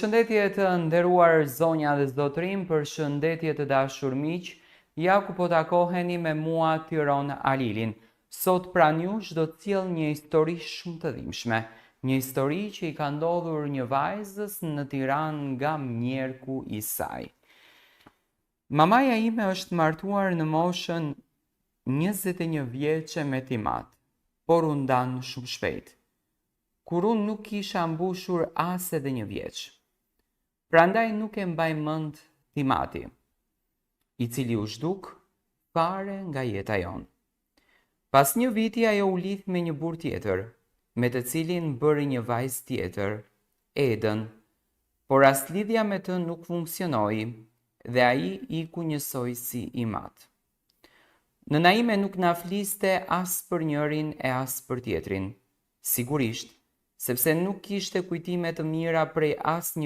Përshëndetje të nderuar zonja dhe zotërinj, përshëndetje të dashur miq, ja ku po takoheni me mua Tiron Alilin. Sot pranë jush do të sjell një histori shumë të dhimbshme, një histori që i ka ndodhur një vajzës në Tiranë nga mjerku i saj. Mamaja ime është martuar në moshën 21 vjeçe me tim atë, por u ndanë shumë shpejt. Kur unë nuk kisha mbushur as edhe një vjeç. Prandaj nuk e mbaj mend tim ati, i cili u zhduk fare nga jeta jonë. Pas një viti ajo u lidh me një burrë tjetër, me të cilin bëri një vajzë tjetër, Edën, por as lidhja me të nuk funksionoi dhe ai iku njësoj si im atë. Nëna ime nuk na fliste as për njërin e as për tjetrin, sigurisht, sepse nuk kishte kujtime të mira prej asnjë.